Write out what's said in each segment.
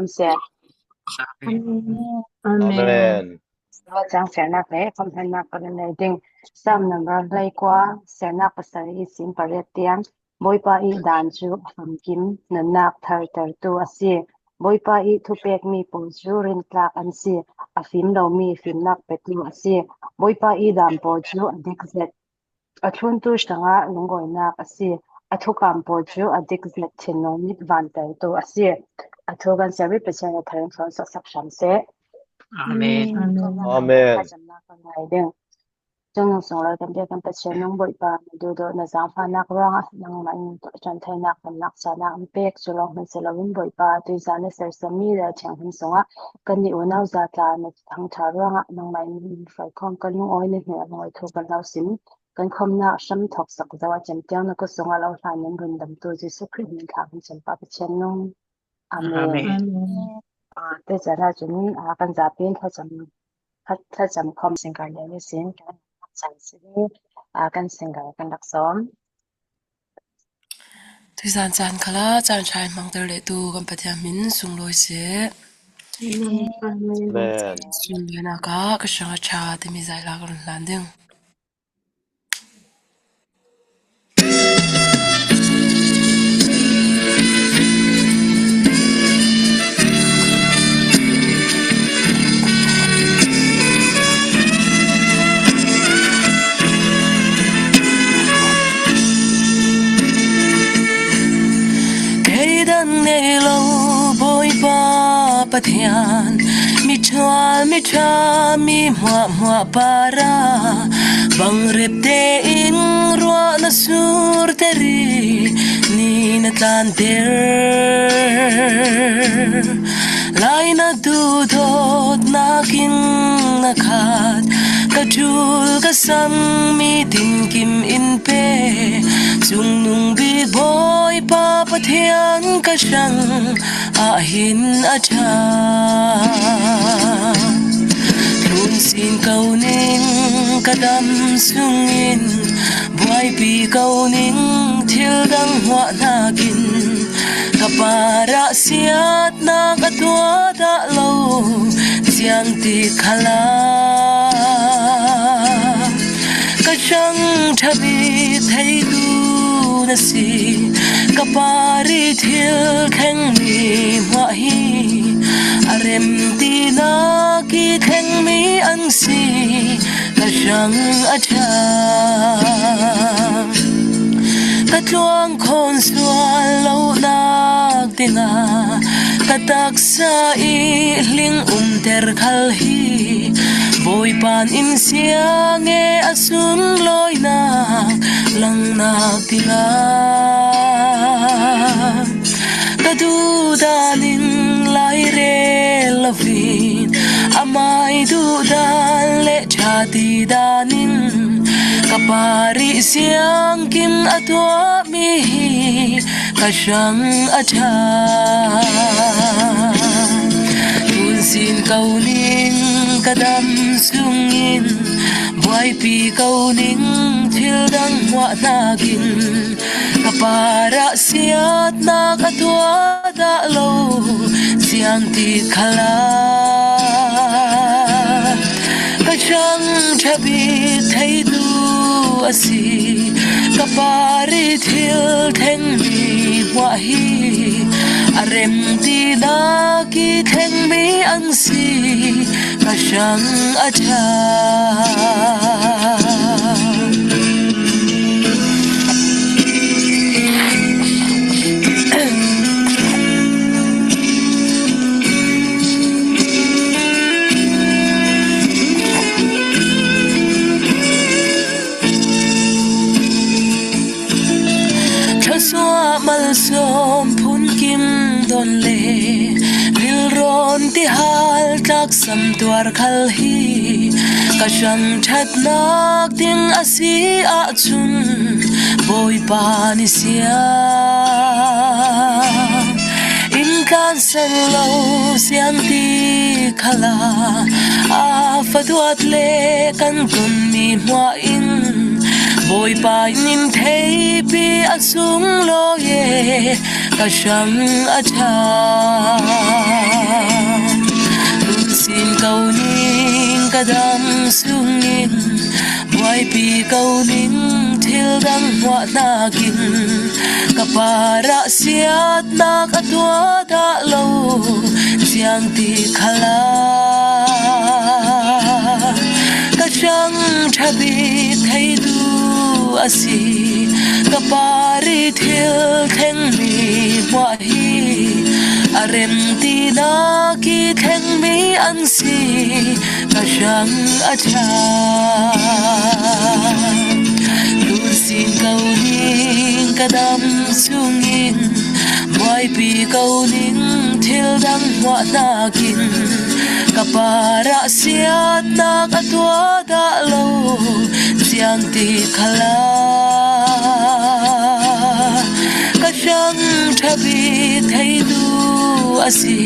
um seh. Amen. Amen. Cang sernak le komhnak kan nei ding. Psalm number 11 sernak pasarih sin pariat tiang Bawipa i dan cu a famkim, nunnak thartertu a si. Bawipa i thupekmi pawl cu rintlak an si, a fim lomi fimnak petu a si. Bawipa i dan pawl cu a dikzet, a thluntu hrangah lungawinak a si. A thukam pawl cu a dikzet, thinlung mit vantertu a si. A thu kan ser i Pathian a thar in thlawn saksak hram seh. Amen. Amen. Ngai ding. Cungnung sunglawi kan biak kan Pathian nung Bawipa na duhdaw na zaangfahnak ruangah nangmah in ṭanthainak damnak canak in pek cu lawng hmanh si loin Bawipa tuizan na sersiammi le thianghlim sungah kannih unau zatla na thangṭha ruangah nangmah in hruaikhawm kan lungawi na hne lungawi thu kan lo sim kan khawmnak hram thawk sak zo a cem tiang na kut sungah lo hlan in rundamtu Jesuh Khrih min thla kan cam Pa Pathian nung. Amen. Amen. Te zan ahcun kan zapi in thlacam Thlacam khawm singer lian i sin kan chan si i kan singer kan rak sawm. Tuzaan caan kha la caan ṭha in hmangter lehtu kan Pathian min sunglawi seh. Amen. Sunlawinak ah ka hrang a ṭha timi zai hla ka run hlan ding. Keidan ngei lo Bawipa Pathian miṭhual miṭha mi hmuahhmuah para bangrep tein ruah na surter i ni na tlanter. Lai na duhdawtnak in na khat ka ṭul ka sang mi tinkim in pe cungnung bik Bawipa Pathian ka hrang ahhin a ṭha. Tlun sin ko ning ka dam sungin buaipi ko ning thil dang huah nakin ka para siatnak a tuah dah lo siang ti khala ka hrang ṭhabi theitu na si ka pari thil thlengmi hmuah hi a rem tinak i thlengmi an si ka hrang a ṭha ka tluang khawn sual lonak dingah ka taksa i hling umter khal hi Bawipa in siang e a sunglawinak langhnak dingah ka duhdan in lairel lovin amai duhdan le ṭha ti dan in ka pari siangkim a tuahmi hi ka hrang a ṭha. Tun sin ko ning ka dam sungin buaipi ko ning thil dang hmuah nakin ka para siatnak a tuah dah lo siang ti khala ka hrang ṭhabi theitu a si ka pari thil thlengmi hmuah hi a rem tinak i thlengmi an si ka hrang a ṭha. Thlasua malsawm phunkim don le rilrawn tihal tlaksam tuar khal hi ka hrang ṭhatnak ding a si ahcun Bawipa ni siang in kan san lo siang ti khala a faduat le kan tonmi hmuah in Bawipa nin theipi a sunglawi e ka hrang a ṭha. ka dam chungin buaipi ko ning thil dang hmuah nakin ka parah siatnak a tuah dah lo tiang ti khala ka hrang ṭha bik theitu a si ka pari thil thlengmi hmuah hi a rem tinak i thlengmi an si ka hrang a ṭha. Lungsin ko ning ka dam chungin buaipi ko ning thil dang hmuah nakin ka parah siatnak a tuah dah lo siang ti khala ka hrang ṭha bik theitu a si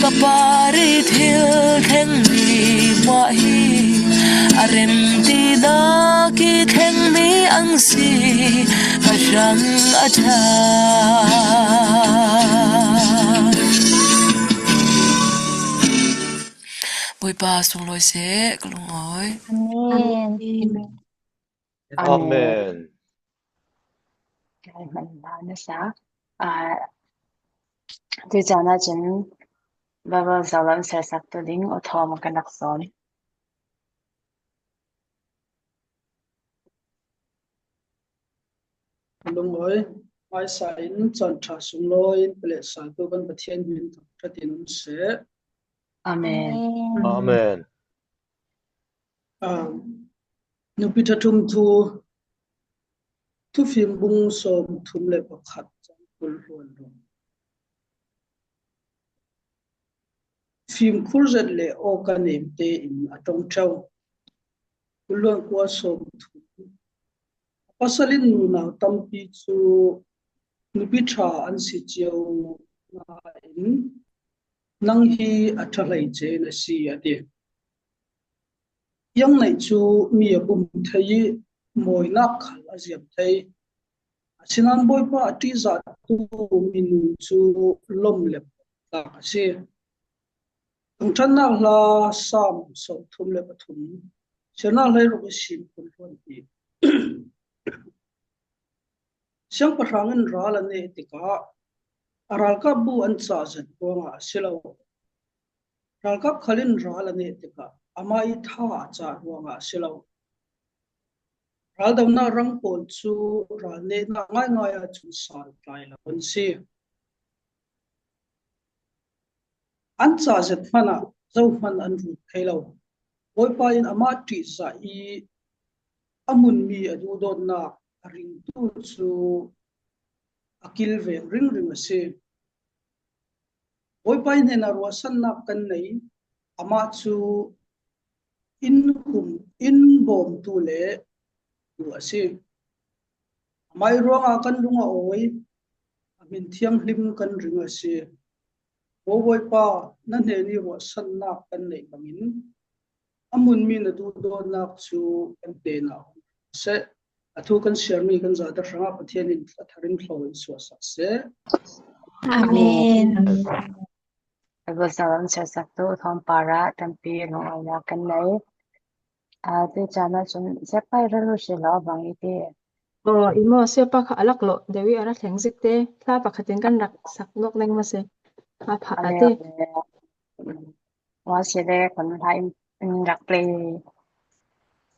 ka pari thil thlengmi hmuah hi a rem tinak i thlengmi an si ka hrang a ṭha. Bawipa sunglawi seh ka lungawi. Amen. Amen. Hman hna na sa. Tucaan ahcun Baibal zohlam sersak tu ding awthawm kan rak sawm. Lungawi hmaisa in caanṭha sunglawi in pe le saltu kan Pathian min thangṭhat in um seh. Amen. Amen. Nupi ṭhaṭhum thu thufim bung 31 cang 20 hluan rung. Fimkhur zet le awka nem tein a ṭong ṭheo. Kulluan 30. A pasal in nunau tampi cu nupi ṭha an si cio nain nang hi a ṭha hleice na si a ti. Iangneih cu mi a bum thei i mawinak khal a ziam thei. Asinain Bawipa a ṭihzahtu minu cu lawmh le tlak a si. Thangṭhatnak hla Salm 33, Siarnak 16 i sim phun hluan hi. Siangpahrang in ral an neh tikah a ralkapbu an cah zet ruangah a si lo. Ralkap khal in ral a neh tikah amah i tha a cah ruangah a si lo. Raldohnak rang pawl cu ral nehnak ngaingai ahcun santlai lo an si. An ca zet hmanh ah zohhmanh an rut thai lo. Bawipa in amah ṭihzah i a hmunmi a duhdawtnak a ringtu cu a kilveng ringring a si. Bawipa hnenah ruahsannak kan nei. Amah cu inn bawmtu le tu a si. Amah ruangah kan lung a awi, a min thianghlim kan ring a si. Maw Bawipa, na hnen i ruahsannak kan neih bangin a hmunmi na duhdawtnak cu kan penah um seh. Atu kan siarmi kan zate hrangah Pathian in a thar in thlo in suahsak seh. Amen. Bible sersak tu thawngpar ah tampi lunglawmhnak kan nei. Tucaan ahcun sepai rel u sih law bang i ti. Aw, imo siapa kha alak lo dewi ara thleng zik te thla pakhat in kan rak sak nok neng ma se a pha ate. Wa si le kan hla in rak play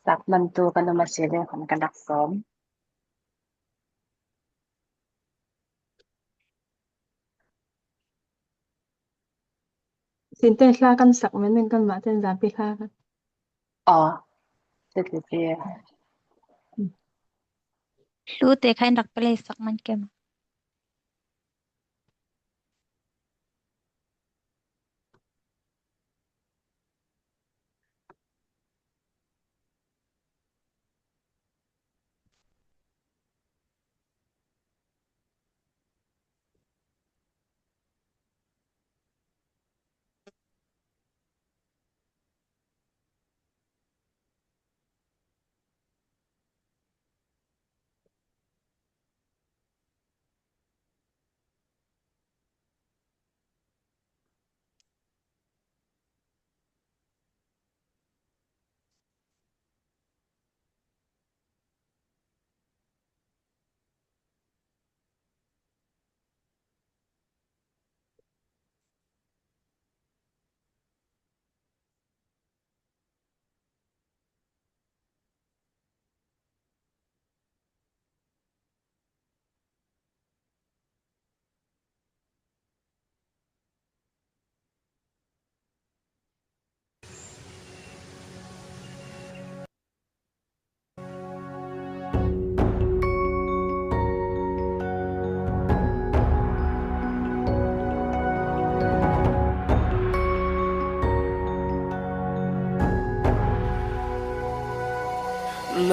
sak man tu kan um si le kan kan rak sawm. Sinte hla kan sak men in kanmah ten zapi hla kan. Aw, cuti. Hlu te kha in rak play sak man kem.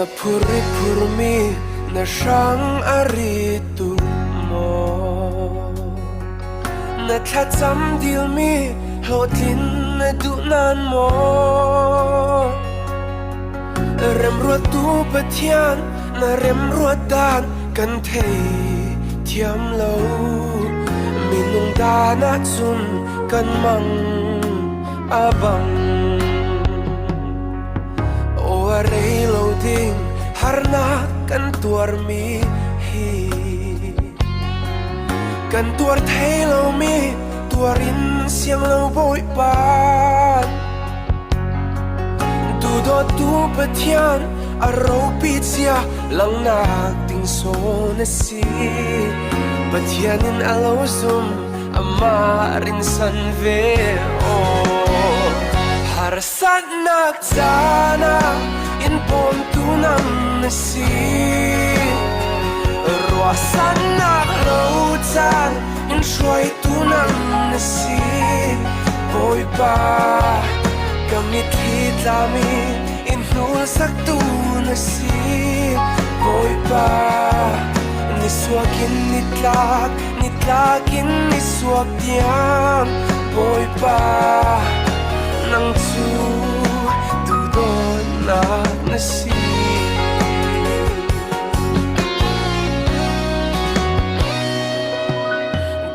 Na phurrit phurmi na hrang a rit tuk maw? Na thlacam dilmi hlawhtlin na duh nain maw? Remruattu Pathian na remruat dan kan thei thiam lo. Minung dan ahcun kan mang a bang. Aw a rei lo ding harnak kan tuarmi hi kan tuar thai lomi tuar in siang lo Bawipa duhdawtu Pathian a ropi cia langhnak ding sawn a si Pathian in a lo zum amah rinsan ve aw harsatnak caan ah in bawmtu nang na si ruahsannak lo caan in hruaitu nang na si Bawipa ka mitthli tlami in hnulsaktu na si Bawipa ni suakin ni tlak ni tlakin ni suak tiang Bawipa nang cu duhdawtnak na si.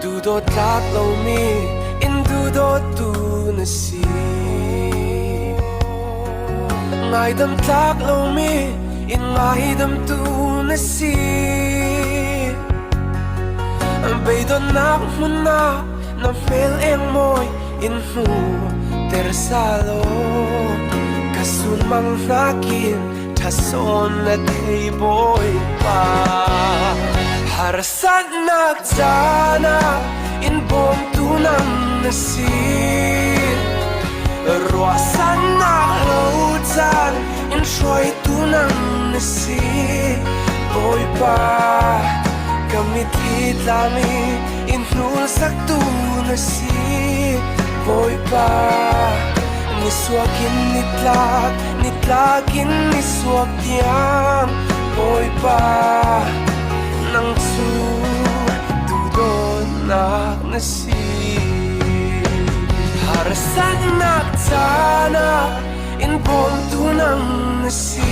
Duhdawt tlak lomi in duhdawttu na si. Ngaidam tlak lomi in ngaidamtu na si. Beidonnak hmun ah na hmel eng mawi in hmu ter salo ka sun mang nakin ṭhasawn na thei Bawipa harsatnak caan ah in bawmtu nang na si ruahsannak lo caan in hruaitu nang na si Bawipa ka mitthli tlami in hnulsaktu na si Bawipa ni suakin ni tlak ni tlakin ni suak tiang Bawipa nang cu duhdawtnak na si harsatnak caan ah in bawmtu nang na si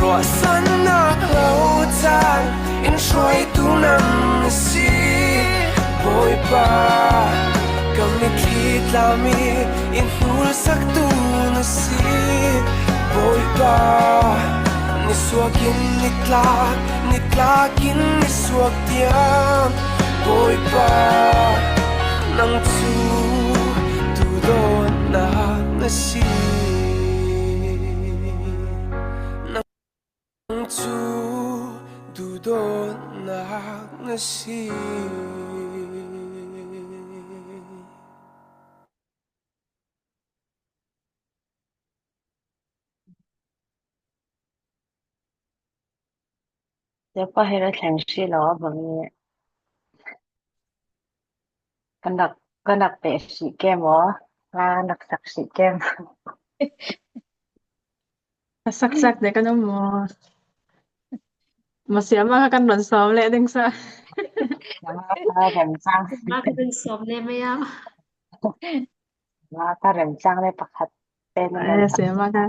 ruahsannak lo caan in hruaitu nang na si Bawipa ka mitthli tlami in hnulsaktu na si Bawipa ni suakin ni tlak ni tlakin ni suak tiang Bawipa nang cu duhdawtnak na si Nang cu duhdawtnak na si. Siapa hi ra thleng hrih lo a bang i kan rak peh hrih ke maw? Hla kan rak sak hrih ke maw? A sak sak te kan um maw? Ma siam ah kan ron sawm leh ding sa. Ka rem cang. Ma ka ron sawm le mei ah. Ma ka rem cang le pakhat te na Eh, siam ah ka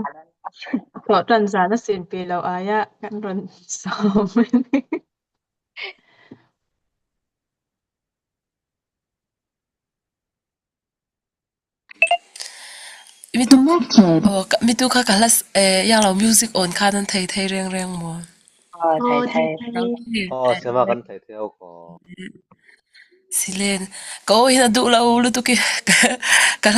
Thawh ṭan zan a sin pi lo ai ah kan ron sawm. Mitu kha ka hlas yang lo music on kha nan thei thei reng reng maw? Thei thei. Aw, siama kan thei thei ko. Silen ka aw hin a duh lo lutuk i ka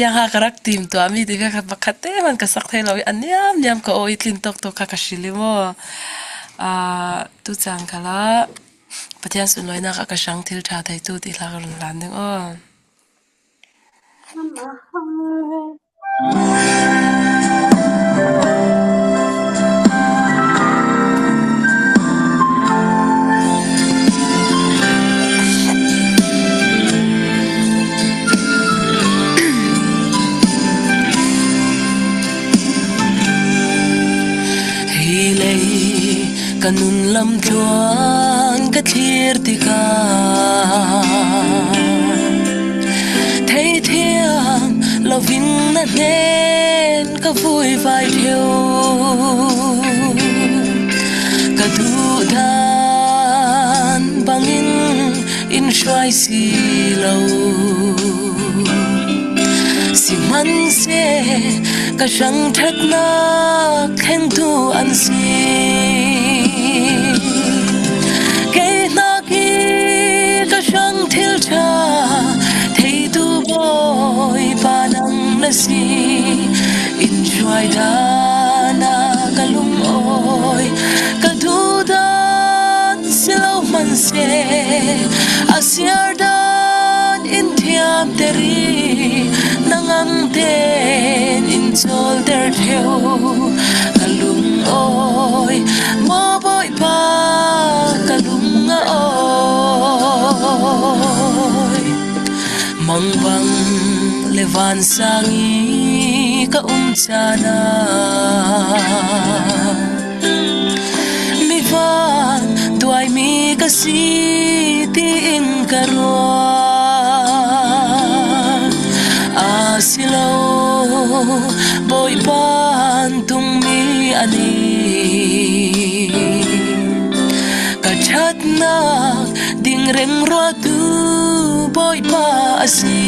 yang ha ka rak tim tuah mi ti kha pakhat te man ka sak thei lo i a niam niam ka aw i tlin tok tok kha ka hril i maw. Tu cang khala Pathian sunlawinak ah ka hrang thil ṭha theitu ti hla ka run hlan ding aw. Ka nun lamtluan ka thlir tikah Theithiam lovin na hnen ka vuivai theu. Ka duhdan bangin in hruai si lo. Sihmanhseh ka hrang ṭhatnak thlengtu an si. Kei hnak i ka hrang thil ṭha theitu Bawipa nang na si. Inn hruai dan ah ka lungawi, ka duhdan si lo hmanhseh a siar dan in thiamter i na ngang tein in cawlter ṭheo. Ka lungawi, maw Bawipa, ka lung a awi. Mangbang le vansang i ka um caan ah mi van duaimi ka si tiin ka ruah. A si lo, Bawipa an tungmi an i. Ka ṭhatnak ding remruatu Bawipa a si.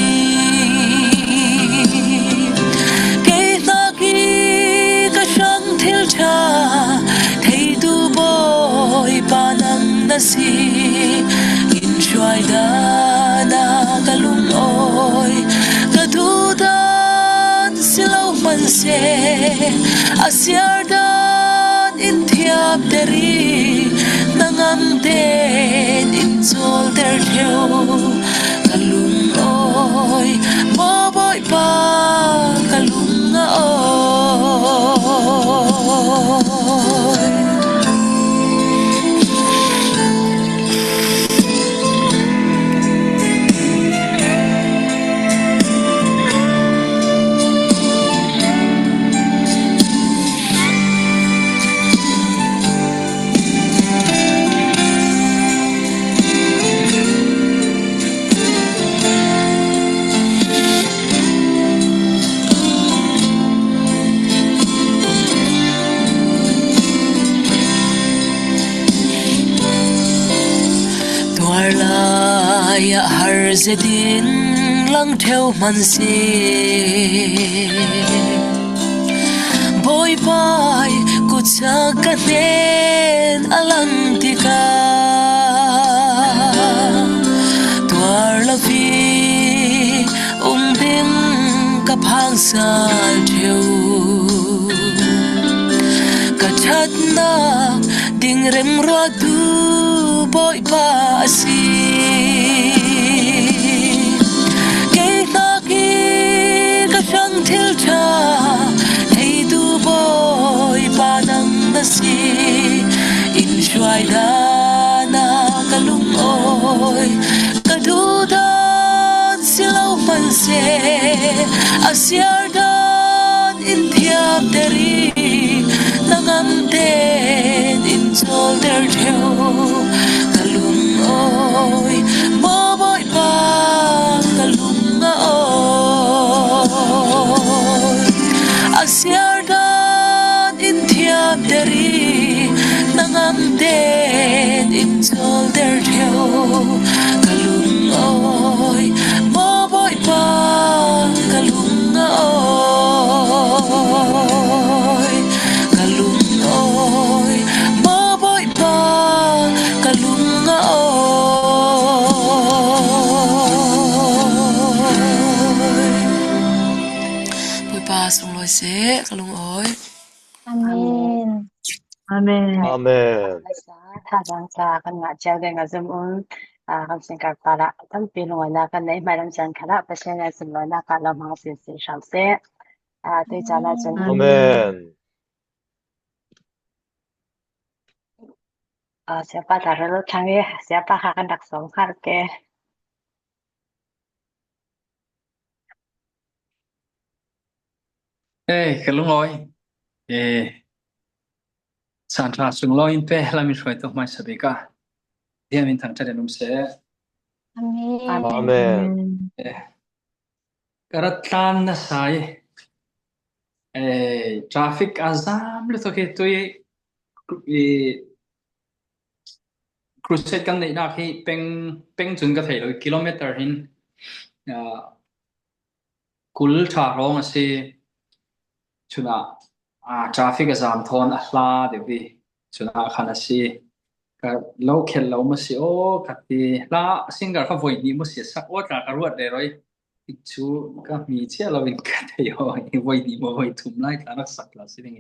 Kei hnak i ka hrang thil ṭha theitu Bawipa nang na si. In hruai dan ah ka lungawi, ka duhdan si lo hmanhseh, a siar dan in thiamter i na ngam tein in cawlter ṭheo. Ka lungawi, maw Bawipa, ka lung a awi. Tuar lai ah har zet in lang ṭheo hmanhseh. Bawipa kutsa ka hnen a lang tikah tuar lo i um ding ka phang sal ṭheo. Ka ṭhatnak ding remruatu Bawipa a si. Kei hnak i ka hrang thil ṭha theitu Bawipa nang na si. Inn hruai dan ah ka lungawi, ka duhdan si lo hmanhseh, a siar dan in thiamter i na ngam tein in cawlter ṭheo. Ka lungawi, maw Bawipa, ka lung a awi. A siar dan in thiamter i na ngam tein in cawlter ṭheo. Ka lung a awi, maw Bawipa, ka lung a awi. Ka lung a awi, maw Bawipa, ka lung a awi. Bawipa sunglawi seh, ka lung awi. Amen. Amen. Amen. Thazaang ca kan ngah cio ding a zum um. Kan singkar para tampi lungawinak kan nei hmailam caan khat ah Pathian le sunlawinak ah lo hmang sinsin hram seh. Tui caan ahcun Amen. Siapa ta rel thang i siapa kha kan rak sawm hngar te. Eh, ka lungawi. Eh. Caan ṭha sunglawi in pe lami hruaitu hmaisa bik ah Diam in thangṭhat in um seh. Amen. Amen. Ka rat tlan nasa i eh, traffic a zam lutuk hi tui i crusade kan neihnak hi peng peng cun ka thei lo kilometer hin uh, 20 ṭha hrawng a si. Chun ah traffic a zaam thawn a hla deuh i chun ah khan a si. Ka lo khel lo maw si aw ka ti. Hla singer kha voi hnih maw si a sak aw tla ka ruat le roi. Cu ka hmi cia lo in ka thei aw voi hnih maw voi thum lai tla rak sak la si ding.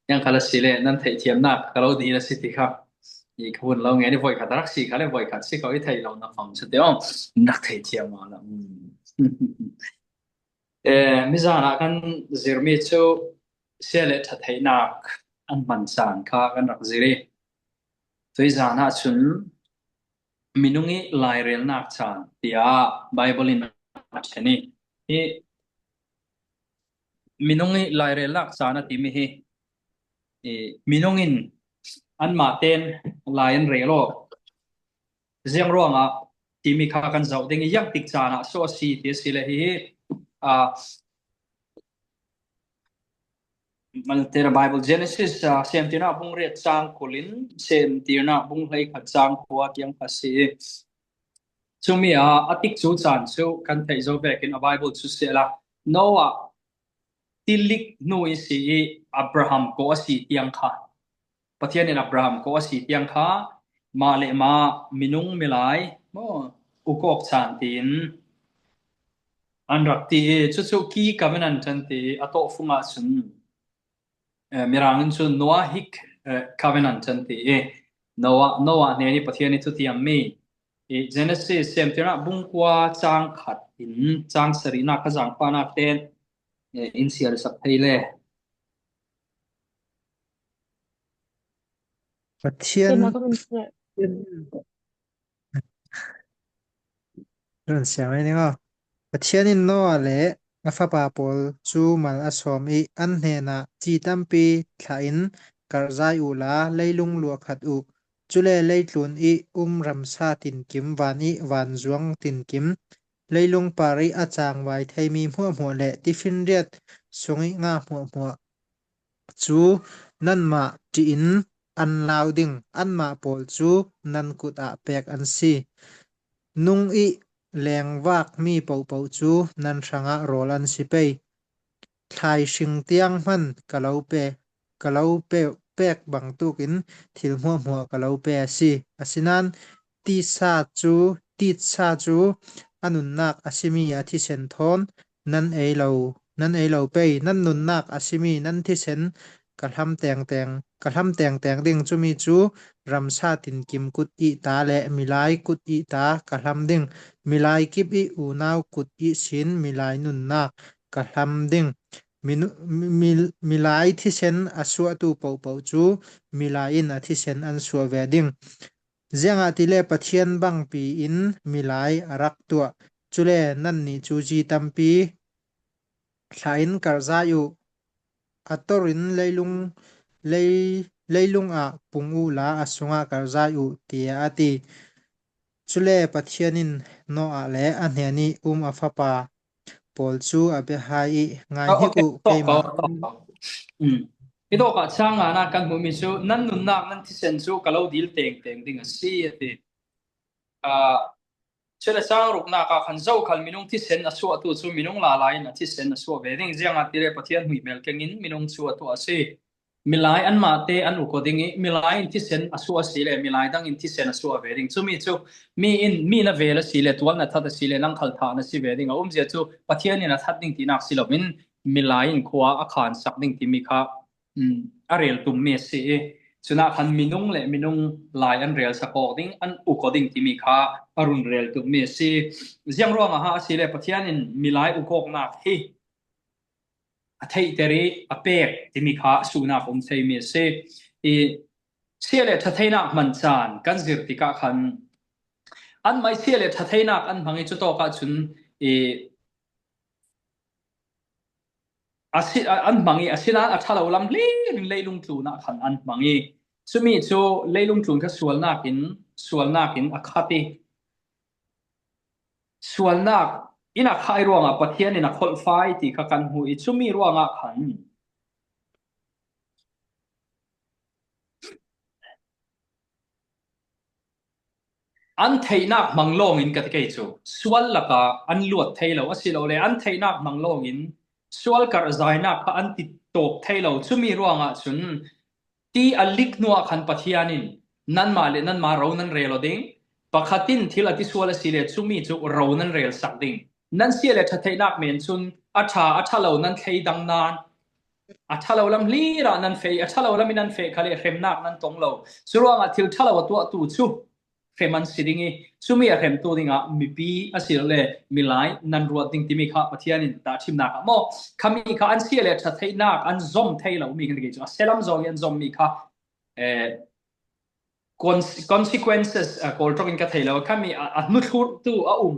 Yang kha la si le nan theihthiamnak ka lo dil a si ti kha. I ka hun lo nge ni voi khat rak si kha le voi khat si ko i thei lo na fam chu te ong nak theithiam ma la. Eh mizan ah kan zirmi cu sia le ṭha theihnak an hman caan kha kan rak zir i tuizan ah cun minung i lairelnak caan tiah Bible in a ṭhen i hi minung i lairelnak caan a timi hi i minung in anmah tein lai an rel awk ziang ruangah timi kha kan zoh ding i iang tik caan ah so a si ti a si le hihi uh, Maltera Bible Genesis uh, siamtirnak bung riat cang kulin siamtirnak bung hlei khat cang khua tiang kha si chumi ah atik cu caan cu kan theih zo vekin a Bible cu se la Noah tilik hnu i si i Abraham ko a si tiang kha Pathian in Abraham ko a si tiang kha mah le mah minung milai maw ukawk caan tiin an rak ti i cucu key covenant an ti i a tawhfung ah cun Mirang in cun Noahic covenant an ti i Noah Noah hnen i Pathian i thutiam mi i Genesis siamtirah bungkua caang khat in caang sarihnak ka zaangfahnak tein in siar sak thei le. Pathian Run siang ai ning aw. Pathian in Noah le a fapa pawl cu mal a sawm i an hnenah ci tampi thlah in karhzai u la leilung luah khat u. Cule leitlun i um ramsa tinkim van i vanzuang tinkim Leilung par i a cangvai theimi hmuahhmuah le tifinriat sung i nga hmuahhmuah cu nanmah ṭih in an lau ding, anmah pawl cu nan kut ah pek an si. Nung i lengvakmi paohpaoh cu nan hrangah rawl an si pei. Thlaihring tiang hmanh ka lo pe ka lo pek bantukin thil hmuahhmuah ka lo pe a si. Asinain titsa cu titsa cu a nunnak a simi a thisen thawn nan ei lo nan ei lo pei. Nan nunnak a simi nan thisen ka hlam tengteng ka hlam tengteng ding cumi cu ramsa tinkim kut i ta le milai kut i ta ka hlam ding. Milai kip i unau kut i sin milai nunnak ka hlam ding. Milai thisen a suahtu paohpaoh cu milai in a thisen an suah ve ding. Ziangah tile Pathian bangpi in milai a rak tuah. Cule nannih cu ci tampi thla in karhzai u. A tor in leilung, lei, leilung ah pung u la a sungah karhzai u, tiah a ti. Cule Pathian in Noah le a hnen i um a fapa pawl cu a biahai i ngai hnik Okay, u talk ko, keimah talk ko. Hi dawk ah chang ah na kan hmuhmi cu nan nunnak nan thisen cu ka lo dil teng teng ding a si a ti. Uh, Cun a sang ruknak ah khan zokhal minung thisen a suahtu cu minung lala in a thisen a suah ve ding. Ziangah ti le Pathian muihmel keng in minung cu a tuah a si. Milai anmah te an uk ding i milai in thisen a suah a si le milai dang in thisen a suah ve ding. Cumi cu mi in mi na vel a si le tual na that a si le nang khal tha na si ve ding. A umzia cu Pathian in a that ding tinak si loin milai in khua a khan sak ding timi kha a rel tummi a si i cunah khan minung le minung lai an rel sakawk ding an uk ding timi kha a run rel tummi a si. Ziang ruangah ha a si le Pathian in milai ukawknak hi a theihter i a pek timi kha suhnak um theimi a si. I sia le ṭhatheinak hman caan kan zir tikah khan an mei sia le ṭhatheinak an hmang i cu tawk ahcun i an hmang i asinain a ṭhalo lam hlir in leilung tlun ah khan an hmang i. Cumi cu leilung tlun kha sualnak in sualnak in a khat i sualnak in a khai ruangah Pathian in a kholhfai ti kha kan hmuh i cumi ruangah khan An theihnak hmang lawngin ka ti kei cu sual lakah an luat thei lo asilole an theihnak hmang lawngin sual karhzainak kha an ti tawp thei lo. Cumi ruangah cun ti a lik hnuah khan Pathian in nanmah le nanmah ro nan rel aw ding. Pakhat in thil a ti sual a si le cumi cu ro nan rel sak ding. Nan sia le ṭha theihnak men cun a ṭha a ṭha lo nan thleidang nain A ṭhalo lam hlir ah nan feh i a ṭhalo lam in nan feh kha le hremnak nan tong lo. Curuangah thil ṭhalo a tuahtu cu hrem an si ding i cumi a hremtu dingah mipi asilole milai nan ruat ding timi kha Pathian in tahchimnak ah maw khami kha an sia le ṭha theihnak an zom thei lomi kan ti cu a selam zong i an zommi kha eh, consequences kawl in ka thei lo khami a hnuthlurtu a um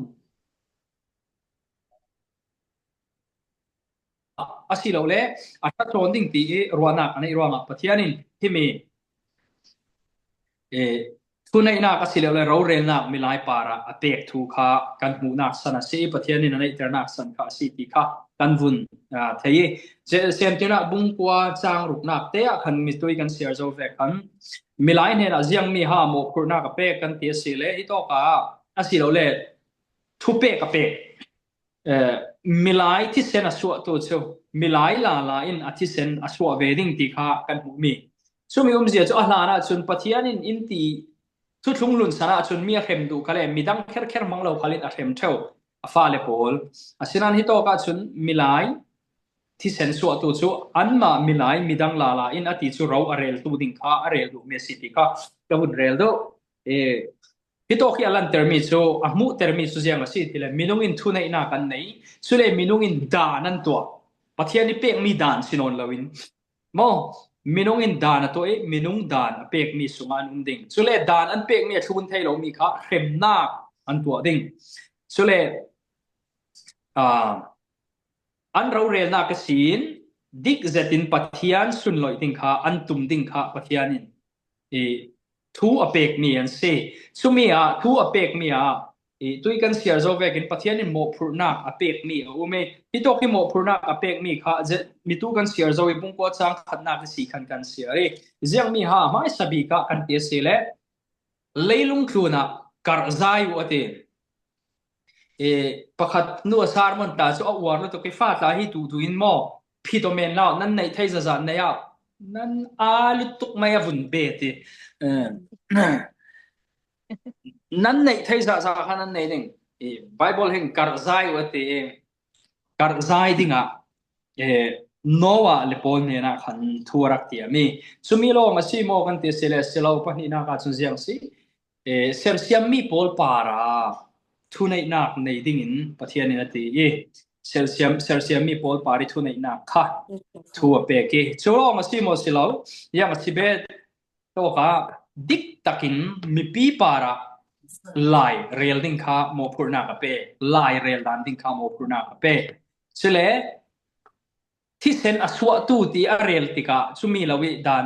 asilole a ṭhat tawn ding ti i ruahnak a neih ruangah Pathian in himi thuneihnak asilole rorelnak milai par ah a pek thu kha kan hmuhnak san a si i Pathian in a neihternak san kha a si ti kha kan vun thei i semtirnak bungkua caang ruknak te ah khan mitui kan siar zo ve khan milai hnenah ziangmi ha mawhphurhnak a pek kan ti a si le hi tawk ah asilole thupek a pek Milai thisen a suahtu cu milai lala in a thisen a suah ve ding ti kha kan hmuhmi. Cumi umzia cu a hlan ahcun Pathian in inn ti thuthlung lun san ahcun mi a hrem duh kha le midang kherkher hmang lo khal in a hrem ṭheo a fale pawl. Asinain hi tawk ahcun milai thisen suahtu cu anmah milai midang lala in a ti cu ro a reltu ding kha a rel duhmi a si ti kha ka vun rel duh. Hi tawk hi a lantermi cu a hmuhtermi cu ziang a si ti le minung in thuneihnak an nei, sule minung in dan an tuah. Pathian i pekmi dan si nawn loin maw minung in dan a tuah i minung dan a pekmi sungah an um ding. Cule dan an pekmi a thlun thei lomi kha hremnak an tuah ding. Cule uh, an rorelnak a siin dik zet in Pathian sunloih ding kha an tum ding kha Pathian in i thu a pekmi an si. Cumi ah thu a pekmi ah i tui kan siar zo vekin Pathian in mawhphurhnak a pekmi a um i hi tawk hi mawhphurhnak a pekmi kha mitu kan siar zo i bungkua cang khatnak si khan kan siar i ziangmi ha hmaisa bik ah kan ti a si le leilung tlun ah karh zai u a ti. E, pakhat nu a sarmon ta cu a uar lu tuk i fa tla hi tu tu in maw phito men lao nan neih thei zaza nei ah nan a lu tuk mai a vun be ti nan neih thei za za kha nan nei ding i bible hin kar zai u ti kar zai dingah e Noah le Paul nen ah khan thu rak ti ami chumi lawng a si maw kan ti si le silo pahnihnak ah cun ziang si Sersiammi pawl par ah thuneihnak nei dingin Pathian in a ti i sersiam sersiammi pawl par i thuneihnak kha thu a pek i cu lawng a si maw si lo yang a si bet tawk ah dik takin mipi par ah lai rel ding kha mawhphurhnak a pe lai rel dan ding kha mawhphurhnak a pe sile Thisen a suahtu ti a rel tikah cumi lo i dan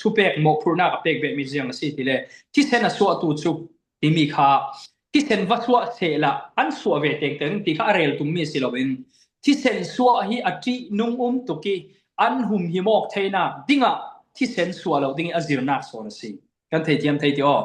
thupek mawhphurhnak a pek vemi ziang a si ti le thisen a suahtu cu timi kha thisen va suah sehla an suah ve tengteng ti kha a rel tummi si loin thisen suah hi a ṭih nung um tuk i an hum hi mawk theinak dingah thisen suah lo ding i a zirnak sawn a si. Kan theithiam thei ti aw.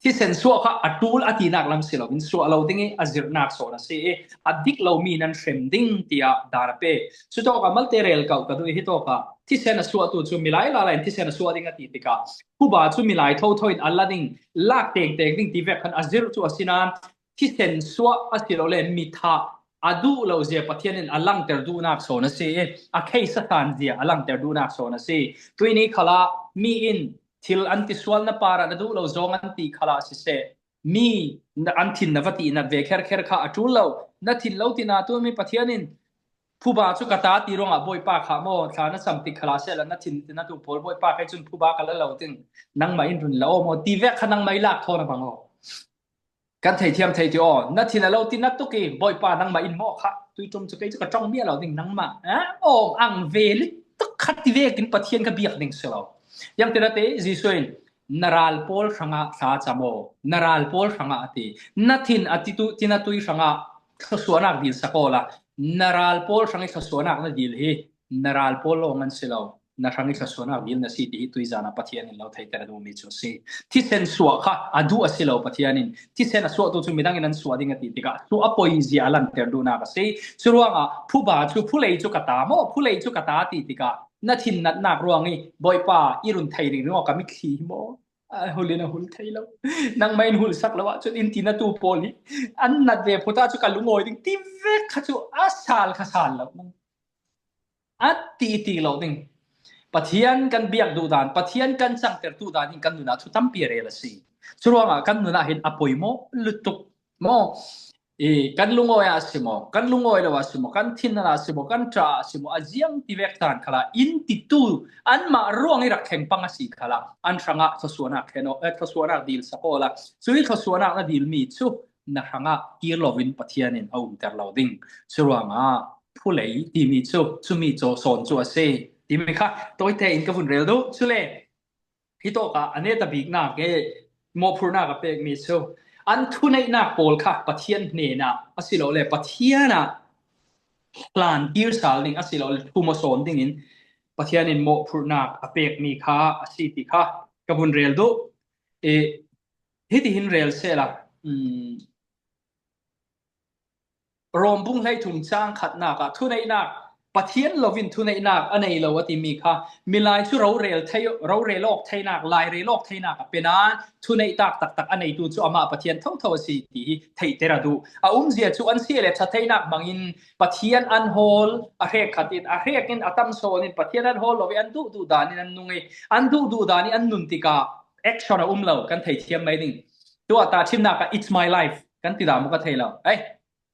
Thisen suah kha a ṭul a tinak lam si loin suah lo ding i a zirhnak sawn a si i a dik lomi nan hrem ding tiah dan a pe. Cu tawk ah malte rel ko ka duh i hi tawk ah thisen a suahtu cu milai lala in thisen a suah ding a ti tikah phuba cu milai thotho in a la ding lak tengteng ding ti vek khan a zirh cu a si nain thisen suah asilole mithah a duh lo zia Pathian in a langhter duhnak sawn a si i a case a san zia a langhter duhnak sawn a si. Tuini khala mi in thil an ti sual na par ah na duh lo zong an ti khala siseh mi an thin na va ti nat ve kher kher kha a ṭul lo na thin lo ti na tu mi Pathian in phuba cu ka ta ti ruangah bawipa kha maw thla na cam tik khala sela na thin na tu pawl bawipa kai cun phuba ka la lo ting nangmah in run la maw ti vek kha nangmah i lak thawn a bang o kan theithiam thei ti aw na thin a lo ti na tuk i bawipa nangmah in maw kha tuitum cu kei cu ka tong mi lo ding nangmah eh ong ang ve lik tuk khat ti vekin pathian ka biak ding si lo. Yang tira te Jesuh in na ral pawl hrangah thla cam aw, na ral pawl hrangah ati. Na thin atitu tina tui hrangah thluasuahnak dil sakaw la na ral pawl hrang i thluasuahnak na dil hi na ral pawl lawng an si lo na hrang i thluasuahnak dil na si ti hi tuizan ah Pathian in lo theiter a duhmi cu a si. Thisen suah kha a duh a si lo Pathian in. Thisen a suahtu cu midang in an suah ding a ti tikah cu a poi zia a lanter duhnak a si. Curuangah phuba cu phulei cu ka ta maw phulei cu ka ta ti tikah na thin natnak ruang i Bawipa i run thei ring ring ka mitthli hi maw a hul in a hul thei lo nangmah in hul sak lo ahcun in ti na tu pawl hi an nat ve phuta cu ka lungawi ding ti vek kha cu a sal kha sal lo a ti ti lo ding Pathian kan biak duh dan Pathian kan cangter tu dan hin kan nun ah thu tampi rel a si curuangah kan nun ah hin a poi maw lutuk maw i kan lungawi ah si maw kan lungawi lo ah si maw kan thin ah si maw kan ṭa ah si maw a ziang ti vek caan khala in titu anmah ruang i rak thleng pang a si khala an hrangah thluasuahnak thlen eh, thluasuahnak dil sakaw la cui thluasuahnak na dil mi cu na hrangah kir lovin Pathian in a umter lo ding cu ruangah phulei timi cu cumi chaw sawn cu a si timi kha tawite in ka vun rel duh cule Hi tawk ah a net a biknak i mawhphurhnak a pekmi cu an thuneihnak pawl kha Pathian hnenah asilole Pathian ah hlan tir sal ding asilole thum a sawn ding in Pathian in mawhphurhnak a pekmi kha a si ti kha ka vun rel duh. I hitihin rel sehla Rom bung 13 caang khatnak ah thuneihnak Pathian lovin thuneihnak a nei lo a timi kha milai cu rorel thei rorel awk theinak lairel awk theinak a pe nain thuneih tak taktak a neitu cu amah Pathian thotho a si ti hi theihter a duh. A umzia cu an sia le ṭha theinak hmangin Pathian an hawl a hrek khat in a hrek in a tam sawn in Pathian an hawl lo i an duh duh dan in an nung i an duh duh dan i an nun tikah action a um lo kan theithiam mai ding. Tuah ta chimnak ah it's my life kan ti dah maw ka thei lo ei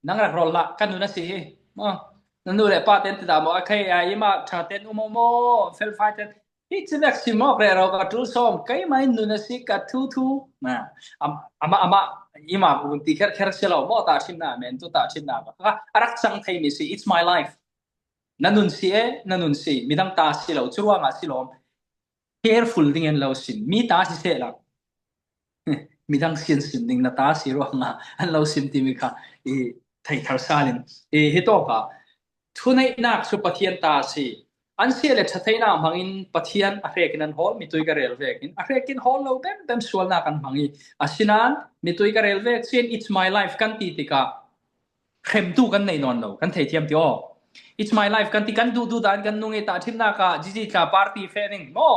nang rak rol lah kan nun a si hi mo na nu le pa ten ti dah maw a khei ai ima tha ten um mo fel fai ten hi chinek si mo re ro ka tu som kai mai nun a si ka thu thu na ama ama ima un ti kher kher si lo mo ta chim na men tu ta chim na ka arak chang thei mi si it's my life na nun si e na nun si midang ta si lo churuanga si lom careful ding in lo sim mi ta si se la midang sin sim ding na ta si ruangah an lo sim timi kha i theithar salin i hi tawk ah thuneihnak cu Pathian ta si an sia le thatheinak hmang in Pathian a hrek in an hawl mitui ka rel vek in a hrek in hawl lo bem bem sualnak an hmang i asinain mitui ka rel vek sin it's my life kan ti tikah hremtu kan nei nawn lo kan theithiam ti aw it's my life kan ti kan duh duh dan kan nung i ta thimnak ah jiji tla party fe ning mo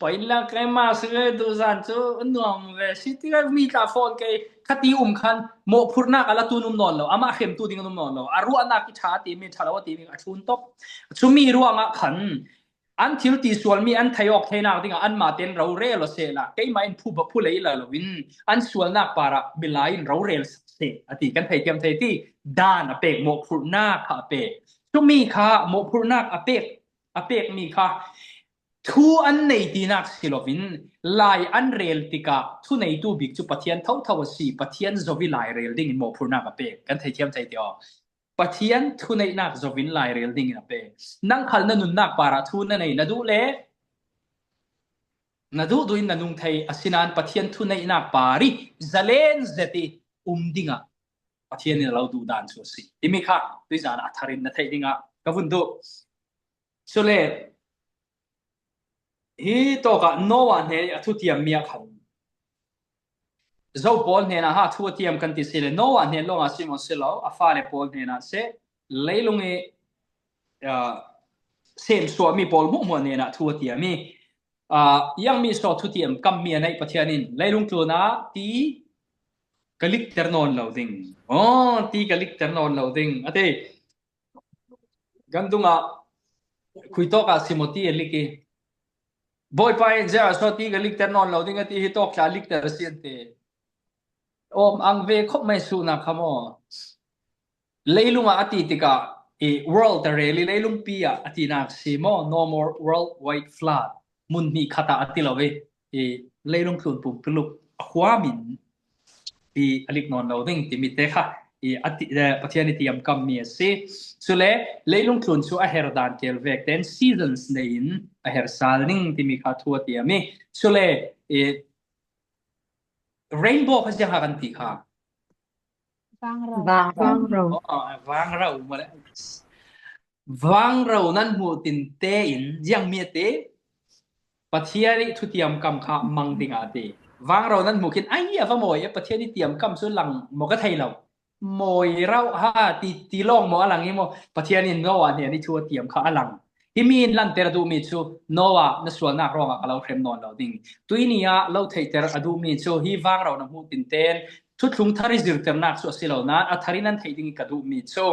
Pain la keimah si ve tuzan cu nuam ve si ti mi tla phone kei khati um khan mawhphurhnak ala tun um nawn lo amah hremtu ding an um nawn lo a ruahnak i ṭha ti mi ṭha lo ti mi a thlun top chumi ruangah khan an thil ti sualmi an thei awk theinak dingah anmah ten rorel se la keimah in phu phu lei la loin an sualnak parah milai in rorel se ati kan thei thiam thei ti dan a pek mawhphurhnak kha a pek chumi kha mawhphurhnak a pek a pekmi kha Thu an nei tinak si loin lai an rel tikah thu neitu bik cu Pathian thotho a si. Pathian zovi lai rel ding in mawhphurhnak a pek. Kan theithiam thei ti aw. Pathian thu neihnak zovin lai rel ding in a pek. Nang khal na nunnak par ah thu na nei na duh le na duh duh in na nung thei asinain Pathian thu neihnak par i zalen zet i um dingah Pathian in a lo duh dan cu a si. Timi kha tuizan ah a thar in na theih dingah ka vun duh. Sule hi tawk ah Noah hne i a thutiam mi ah khan Zo pawl hnen ah ha thu a tiam kan ti si le Noah hnen lawng ah si maw si lo a fale pawl hnen ah seh leilung i uh, sem suahmi pawl hmuhmuah hnen ah thu a tiam i uh, iangmi so thutiam kammi a neih Pathian in leilung tlun ah ti ka likter nawn lo ding oh ti ka likter nawn lo ding ati Kan dung ah khuitawk ah simawti a lik i Bawipa in ziah ah ti ka likter nawn lo ding a ti hi tawk tla likter a si an ti. Awm ang ve khop mai su na kha maw. Leilung ah a ti tikah i world a rel i leilung pi ah a ti nak si maw no more world wide flood mun hnih khat ah a ti lo i i leilung tlun pumpuluk a huam in ti a lik nawn lo ding timi te kha. I Pathian i tiam kam mi a si. Cule leilung tlun cu a her dan kel vek ten seasons nei in a her sal ning timi kha thu a tiam i cule i rainbow kha siang ha kan ti kha. Vang Vang ro. Vang ro. Vang ro nan hmuh tin te in jiang mi te Pathian i thutiam kam kha mang ding ah ti. Vang ro nan hmuh khin ai a va mawi e Pathian i tiam kam cu lang maw ka thei lo. Mawi rau ha ti ti lawng maw a lang i maw Pathian in Noah hnen i thu a tiam kha a lang. Hi mi in lanter a duhmi cu Noah na sualnak ruangah ka lo hrem nawn lo ding. Tuini ah lo theihter a duhmi cu hi vang ro na hmuh tin ten Thuthlung thar i zirternak cu a si lo nain a thar in an theih ding i ka duhmi cu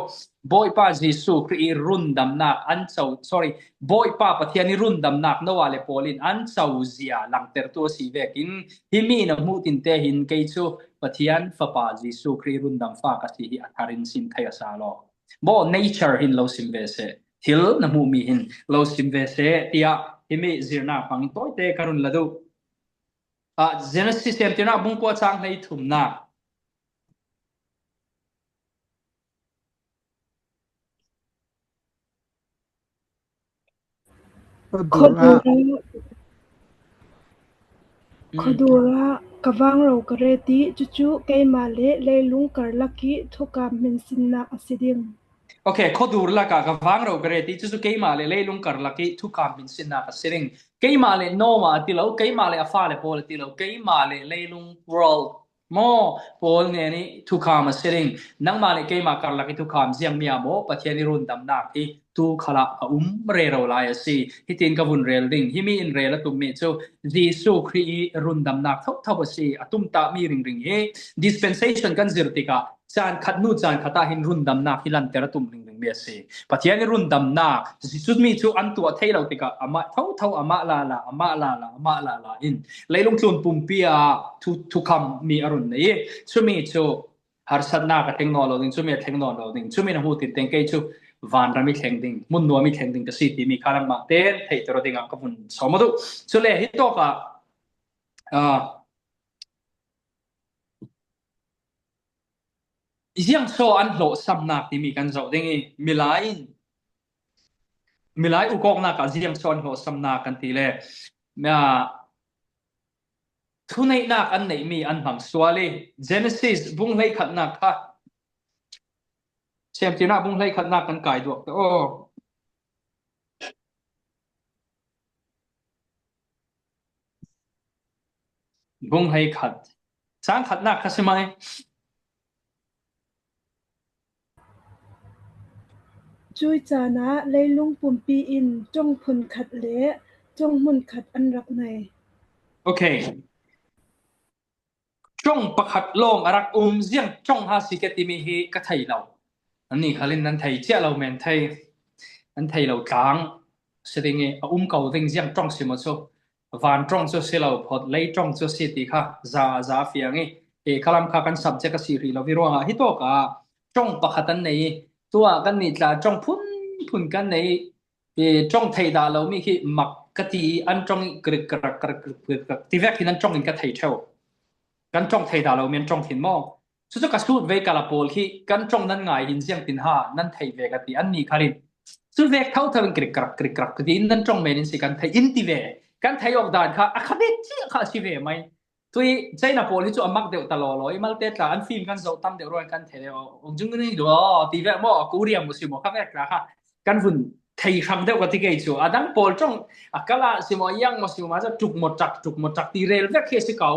Bawipa Jesuh Khrih i rundamnak an co sorry Bawipa Pathian i rundamnak Noah le Paul in an co zia langhtertu a si vekin hi mi na hmuh tin te hin kei cu Pathian Fapa Jesuh Khrih rundam fa ka si hi a thar in sim thei a sa lo. Maw nature hin lo sim ve seh thil na hmuhmi hin lo sim ve seh tiah himi zirnak hmang in tawite ka run la duh. Genesis siamtirnak bungkua caang hlei thumnak. Khuadur ah ka vangro ka ret i cucu keimah le leilung karlak i thukam minsinnak a si ding. Okay, khuadur lakah ka vangro ka ret i cucu keimah le leilung karlak i thukam minsinnak a si ding. Keimah le Noah a ti lo, keimah le a fale pawl a ti lo, keimah le leilung world maw pawl nen i thukham a si ding. Nangmah le keimah karlak i thukham ziangmi ah maw Pathian i rundamnak hi tu khal ah a um rero lai a si. Hitin ka vun rel ding. Hi mi in rel a tummi cu Jesuh Khrih i rundamnak thotho a si. A tumtahmi ringring hi dispensation kan zir tikah caan khat hnu caan khat ah hin rundamnak hi lanter a tum ringring mi a si. Pathian i rundamnak Jesuh mi cu an tuah thei lo tikah amah thotho amah la la amah la la amah la la in leilung tlun pumpi ah thu thukham mi a run nei i chumi cu harsatnak a thleng nawn lo ding chumi a thleng nawn lo ding chumi na hu tin teng kei cu vanram i thleng ding hmun nuam i thleng ding ka si timi kha nangmah ten theihter ding ah ka vun som du chule hi tawk ah Ziangsaw an hlawh samnak timi kan zoh ding i milai in milai ukawknak ah ziangsaw an hlawh samnak kan ti le thuneihnak an neihmi an hmang sual i Genesis bung hlei khatnak kha siamtirnak bung hlei khatnak kan kai duak te aw. Bung hlei khat. Cang khatnak kha si mai. Cui caan ah leilung pumpi in ṭong phunkhat le ṭong hmunkhat an rak ngei. Okay. Ṭong pakhat lawng a rak um ziang ṭong ha si ka timi hi ka thei lo. Annih khal in nan thei ciah lo men thei. Nan thei lo tlang. Si ding i a um ko ding ziang ṭong si maw cu. Van ṭong cu si lo phot lei ṭong cu si ti kha za za fiang i e khalam kha kan subject a si rih lo vi ruangah hi tawk ah ṭong pakhat an nei i tuah kan nih tla ṭong phun phun kan nei i ṭong thei dah lomi khi mak ka ti i an ṭong i krik krak krak krik krak ti vek hin an ṭong in ka thei ṭheo kan ṭong thei dah lomi an ṭong thin maw Cucu ka sut ve kala pawl khi kan ṭong nan ngai hin ziang tin ha nan thei ve ka ti an ni khalin cu vek tho tho in krik krak krik krak ti in nan ṭong men in si kan thei in ti ve kan thei awk dan kha a khabet chi kha si ve mai tui China pawl hi chu amak deuh ta lo lo i malte tla an film kan zoh tam deuh ruang kan thei deuh ong jung ni do ti ve mo Korea mu si mo kha vek tla kha kan vun thei hrang deuh ka ti kei chu adang pawl ṭong akala simo yang mo simo ma cha tuk mo tak tuk mo tak ti rel vek khi si ko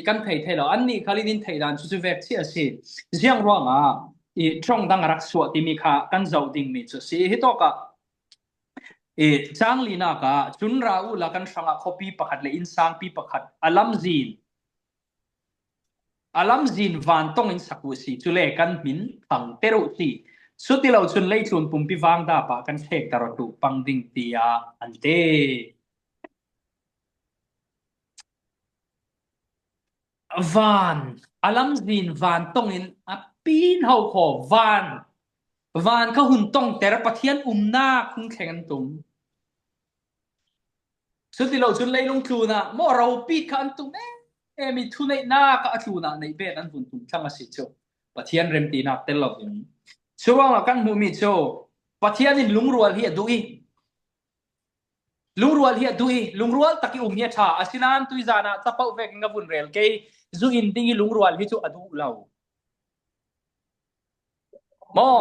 kan thei thei lo annih khal in thei dan cu cu vek chi a si ziang ruangah i ṭong dang a rak suah timi kha kan zoh dingmi cu si hi tawk ah i chang linak ah cun ra u la kan hrangah khuapi pakhat le inn sangpi pakhat alam zin alam zin van tong in sak u si cule kan min thang ter u si sutilo cun leitlun pumpi vang da pa kan thlek tar tu pang ding tiah an te Van, a lamzin van tong in a pin ho khaw van. Van kha hun tongter Pathian umnak hun thleng an tum. Cutilo cun leilung tlun ah maw ropi kha an tum em i thuneihnak a tlun ah neih bet an vun tum thlang a si cu. Pathian remtinak tel loin. Curuangah kan hmuhmi cu Pathian in lungrual hi a duh i lungrual hi a duh i lungrual tak i um hi a ṭha. Asinain tuizan ah capoh vek in ka vun rel kei zu in ding i lungrual hi cu a duh lo. Maw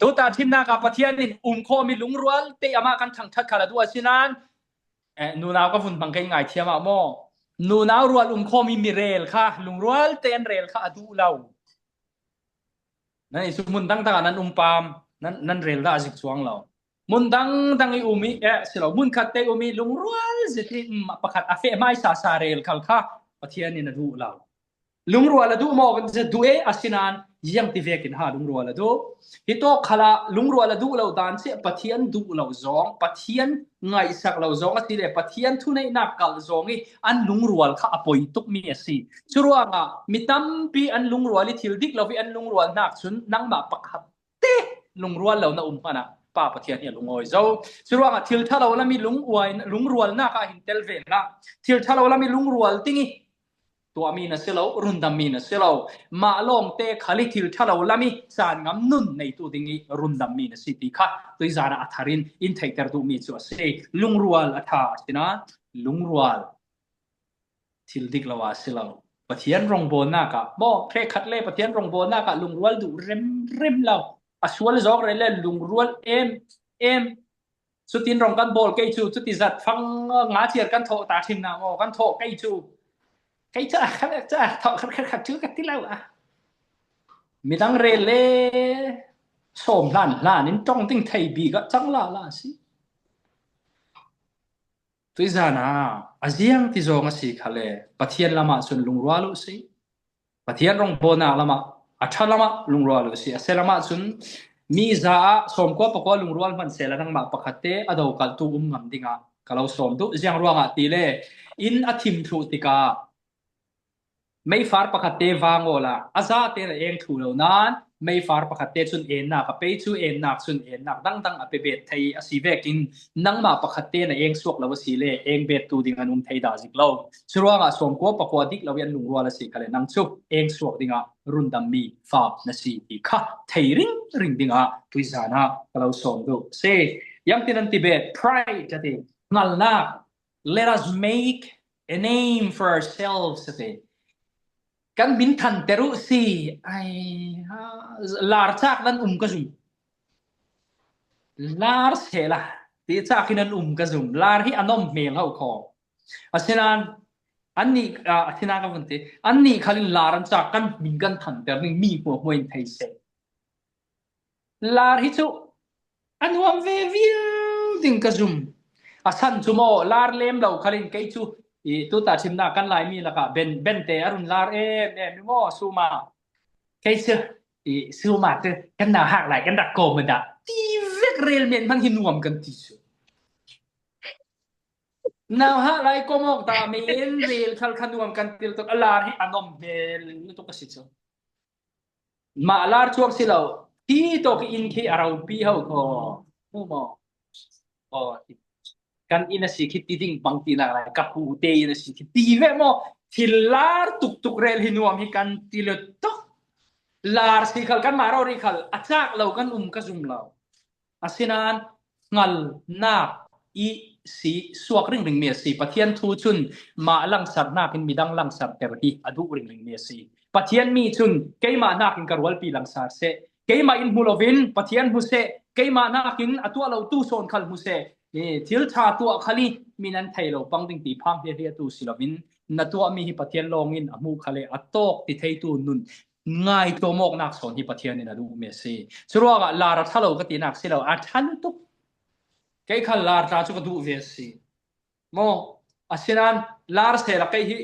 tuta thimnak ah Pathian in um khawmi lungrual te amah kan thangṭhat kha la duh asinain eh, nunau ka vun hmang kei ngai thiam ah maw nunau rual um khawmi mirel kha lungrual te an rel kha a duh lo. Nan i su mun dang dang ah nan um pam nan nan rel dah a zik chuang lo. Mun dang dang i um i eh silo mun khat te um i lungrual zit i pakhat a fe mai sa sa rel khal kha Pathian in a duh lo. Lungrual a duh maw kan ti duh e asinain iang ti vekin ha lungrual a duh. Hi to khala lungrual a duh lo dan che Pathian duh lo zong Pathian ngaihsak lo zong a si le Pathian thuneihnak kal zong i an lungrual kha a poi tuk mi a si. Curuangah mi tampi an lungrual i thil dik lo i an lungrual nak cun nangmah pakhat te lungrual lo na um hmanh ah Pa Pathian hi a lungawi zo. Curuangah thil thalo lami lunguai lungrualnak ah hin tel ve hlah. Thil thalo lami lungrual tingi tuahmi na si lo rundammi na si lo mah lawng te khali thil ṭhalo lami caan ngam nun neitu ding i rundammi na si ti kha tuizan ah a thar in in theihter duhmi cu a si lungrual a ṭha asinain lungrual thil dik lo ah si lo Pathian rawngbawlnak ah maw khat le Pathian rawngbawlnak ah lungrual duh rem rem lo a sual zawk re le lungrual em em cutin rong kan bawl kei cu cuti zat fang nga chiar kan thawh ta thin na maw kan thawh kei cu kei cu khat ca thawh khat khat khat cu ka ti lo a midang rel le som hlan hlan in tong ding thei bi ka chang la la si tuizan ah aziang ti zawng a si kha le Pathian lamah cun lungrual u si Pathian rawngbawlnak lamah a ṭha lamah lungrual u si. A se lamah cun mi za ah sawmkua pakua lungrual hmanh sehla nangmah pakhat te a dokaltu um ngam dingah ka lo sawm duh. Ziang ruangah ti le inn a thim thlu tikah meifar pakhat te vangawl ah a za tein a eng thlu lo nain meifar pakhat te cun ennak a pe cu ennak cun ennak dangdang a pe bet thei a si vekin nangmah pakhat te na eng suak lo a si le eng bet tu ding an um thei dah zik lo. Curuangah sawmkua pakua dik lo i an lungrual a si kha le nang cu eng suak dingah rundammi fa na si ti kha thei ring ring dingah tuizan ah ka lo sawm duh. Si yang tin an ti bet pride a ti hngalnak let us make a name for ourselves a ti kan min than ter u si ai lar chak nan um ka zum lar se la ti chak in an um ka zum lar hi anom hmel ho kho Asinain annih asinain ka vun ti annih khal in lar an cak kan min kan thanter ning mi hmuahhmuah in thei seh. Lar hi cu a nuam ve vial ding ka zum. A san cu maw lar lem lo khal in kei cu i tuta chimnak kan Laimi lakah ben ben te a run lar em em i maw suma kei cu i suma cu kan nau hak lai kan rak ko ma dah ti vek rel men hmang hi nuam kan ti cu. Nau ha lai komok ta men rel khal kha nuam kan til tuk a lar hi anom hmel tuk a si cu mah lar chuak si lo hi to ki inn khi a ropi ho ko mu mo o kan inn a si khi ti ding bang ti nak lai ka pu te in a si khi ti ve mo thil lar tuk tuk rel hi nuam hi kan ti le tuk lar si khal kan mah ro ri khal a chak lo kan um ka zum lo Asinain hngalnak i si suak ringringmi a si. Pathian thu cun mah langsarnak in midang langsarter hi a duh ringringmi a si. Pathian mi cun keimah nakin ka rualpi langsar seh. Keimah in hmu loin Pathian hmu seh. Keimah nakin a tuah lo tu sawn khal hmu seh. Thil ṭha tuah khal i min an thei lo pang ding ti phang hliahhliah tu si loin na tuahmi hi Pathian lawngin a hmuh khal i a tawk ti theitu nun ngai tlawmawknak sawn hi Pathian in a duhmi a si. Curuangah lar a ṭhalo ka tinak si lo, a ṭha tuk. Kei khal lar tla cu ka duh ve a si. Maw asinain lar sela kei hi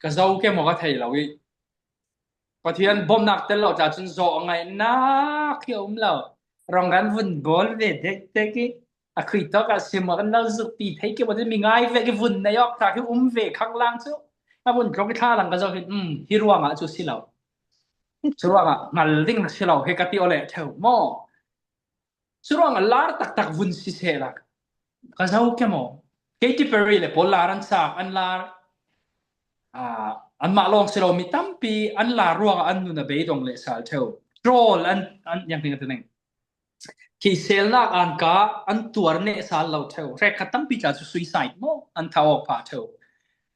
ka zo ke maw ka thei lo i Pathian bawmnak tel lo tla cun zaw a ngaihnak hi a um lo. Rong kan vun bawl ve dek dek i a khui tok ah sim kan lo zuk pi thei ke bo mi ngai ve ki vun nei ok ta khi um ve khang lang chu a vun tlok i thla lang ka zo hin um hi ruang ah chu si lo chu ruang ah ngal ding na si lo he ka ti ole theu mo chu ruang ah lar tak tak vun si se la ka zo ke mo Katy Perry le paul lar an sak an lar ah. Anmah lawng si lo mi tampi an lar ruangah an nun a beidong le sal theo. Troll an an yang ting ning. Khi selnak an ka an tuar ne sal lo theo. Rek khat tampi tla cu suicide mo an tha awk pha theo.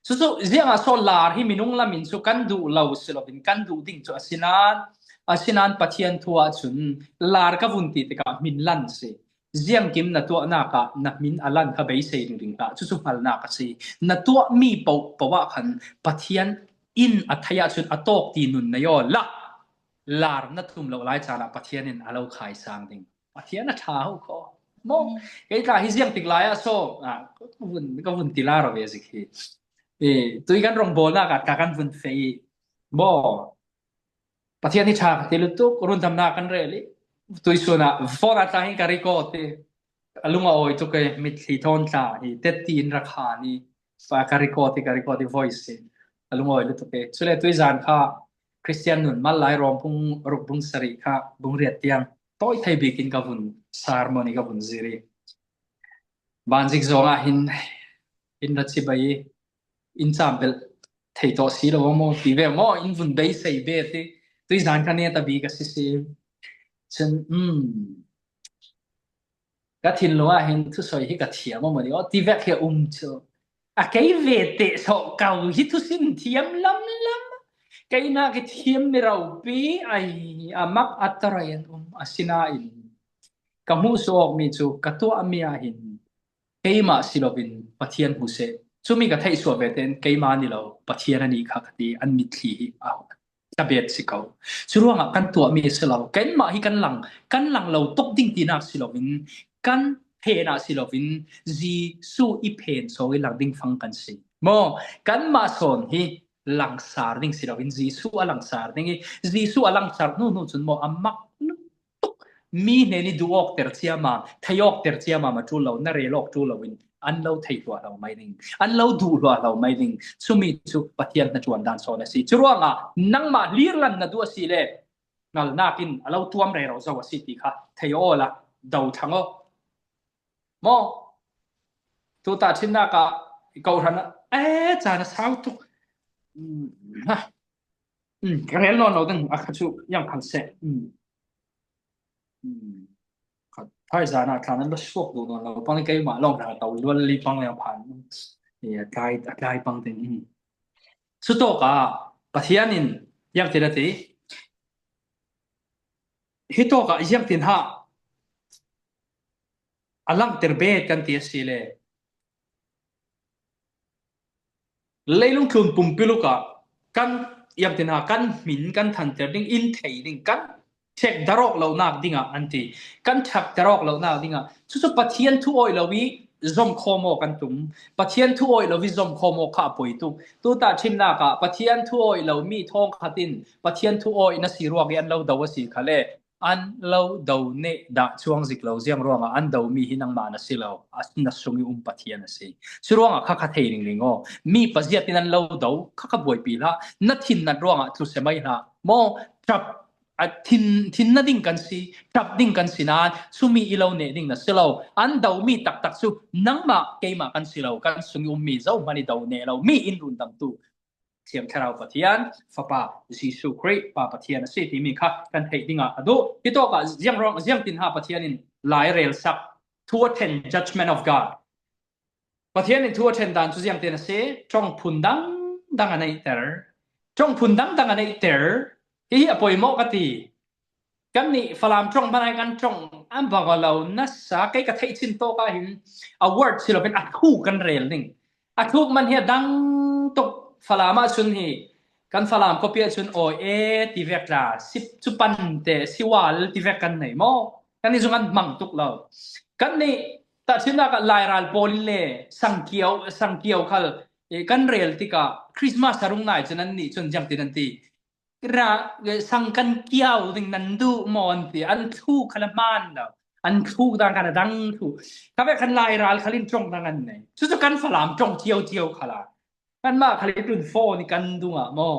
Cucu ziang ah so lar hi minung lam in cu kan duh lo si lo in kan duh ding cu asinan asinan Pathian thu ah cun lar ka vun ti tikah min lan si. Ziangkim na tuahnak ah na min a lan kha beisei ding ding hlah. Cucu hngalhnak a si. Na tuahmi paoh paoh ah khan Pathian inn a theih ahcun a tawk ti nun na yo la lar na tum lo lai caan ah Pathian in a lo khai sang ding. Pathian a ṭha ho kho. Mo kei tla hi ziang tik lai ah so ka vun ka vun ti la ro ve zik hi. E tui kan rong bol nak ah ka kan vun fei mo Pathian hi ṭha ka ti lutuk rundamnak kan rel i tuisun ah phone ah tla hin ka record ti a lung a awi tuk i mitthli thawn tla i tet in rak han i fa ka record i ka record i voice i a lung awi lutuk i cule tuizan kha Christian nun mal lai rom bung ruk bung sarih kha bung riat tiang tawi thei bik in ka vun sermon i ka vun zir i vanzik zong ah hin in ra chi bai in cam bel thei to si lo maw ti ve maw in vun beisei ve ti tui zan kha ne ta bi ka si si cun um ka thinlung ah hin thu soi hi ka thiam mo ni o ti vek hi um chu a kei ve te so kau hi thu sim thiam lam lam kei na ki thiam mi ro pi ai amak atarai an um asina in ka mu su ok mi chu ka to mi ah hin Keimah si loin Pathian hmu seh. Cumi ka theih sual ve tein keimah ni lo Pathian a nih kha ka ti. An mitthli hi a tlabet si ko. Cu ruangah kan tuahmi a si lo. Kanmah hi kan lang kan lang lo tuk ding tinak si loin kan phen ah si loin Jesuh i phen sawng i lang ding fang kan si. Maw kanmah sawn hi langsar ding si loin Jesuh a langsar ding i Jesuh a langsar hnu hnu cun maw a mak tuk mi hne nih duh awk ter ciamam thei awk ter ciamam a ṭul lo na rel awk ṭul lo in an lo thei hluah lo mai ding an lo duh hluah lo mai ding chumi cu Pathian na ṭuan dan sawn a si cu ruangah nangmah lirlan na duh a si le ngalnak in a lo tuam re ro zo a si ti kha thei aw la do thang o maw tu ta thinnak ah kohran eh caan a sau tuk ha Ka rel nawn lo ding a kha cu yang khal seh. Thaizan ah thlan an la suak duh nawn lo pang keimah lawng hna to lual li pang leng phan. I a tlai a tlai pang ding. Cu tawk ah Pathian in yang tin a ti. Hi tawk ah yang tin ha a langhter bet kan ti a si le Leilung tlun pumpuluk ah kan iangte hna kan min kan thanter ding in thei ding kan ṭhek darok lonak dingah an ti. Kan ṭhak darok lonak dingah cucu Pathian thu awih lo i zom khawm aw kan tum. Pathian thu awih lo i zom khawm aw kha a poi tuk. Tuta chimnak ah Pathian thu awih lo mi thawng khat in Pathian thu awih na si ruak i an lo do a si kha le An lo do nih dah chuang zik lo ziang ruangah an domi hi nangmah na si lo na sung i um Pathian a si. Cu ruangah kha kha thei ring ring aw mi paziat in an lo do kha kha buaipi hlah na thin nat ruangah tlu se mai hlah maw ṭap a thin thin na ding kan si ṭap ding kan si nain chumi i lo ne ding na si lo an domi taktak cu nangmah keimah kan si lo kan sung i ummi zohmanh i do ne lo mi in rundangtu Thiang Thlarau Pathian, Fapa Jesuh Khrih Pa Pathian a si timi kha kan theih dingah a duh. Hi tawk ah ziang rong ziang tin ha Pathian in lai rel sak thu a then judgment of God. Pathian in thu a then dan cu ziang tin a si tong phun dang dang a neihter. Tong phun dang dang a neihter. Hihi a poimawh ka ti. Kan nih Falam ṭong hmanh ai kan ṭong an bang lo nasa kei ka theih chin tawk ah hin a word si loin a thu kan rel ning a thuk man hi a dang tuk Falam ah cun hi kan Falam khuapi ah cun awi e ti vek tla sip cu pan te siwal ti vek kan nei maw kan nih zung an hmang tuk lo kan nih tahchunhnak ah Lairal pawl in le sangkio sangkio khal kan rel tikah Christmas harung nai cun an nih cun jiang tin an ti Ra sang kan kiau ding nan duh maw an ti an thlu kha la hmaan lo an thluk dang khan a dang thlu ka ve khan lai ral khalin tong dang an nei cu cu kan falam tong cio cio khala kan mah khali tun phone kan dung ah maw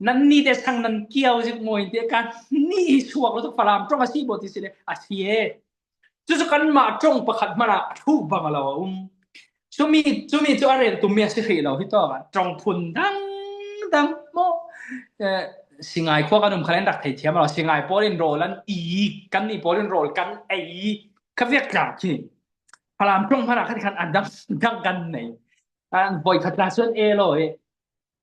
nan ni te sang nan kiau zik moi te kan ni suak lo falam tong a si bo ti si le a si e Cucu kanmah ṭong pakhat hmanh ah a thuh bang a lo a um. Cumi, cumi cu a rel tummi a si hrih lo hi to ah ṭong phun dang dang mo singai khua kan um khan rak thei thiam lo singai pawl in rawl an i kan ni pawl in rawl kan ei kha vek tlang khi Falam ṭong hmanh ah khan khan an dang dang kan nei. An voi khat la cun e lo e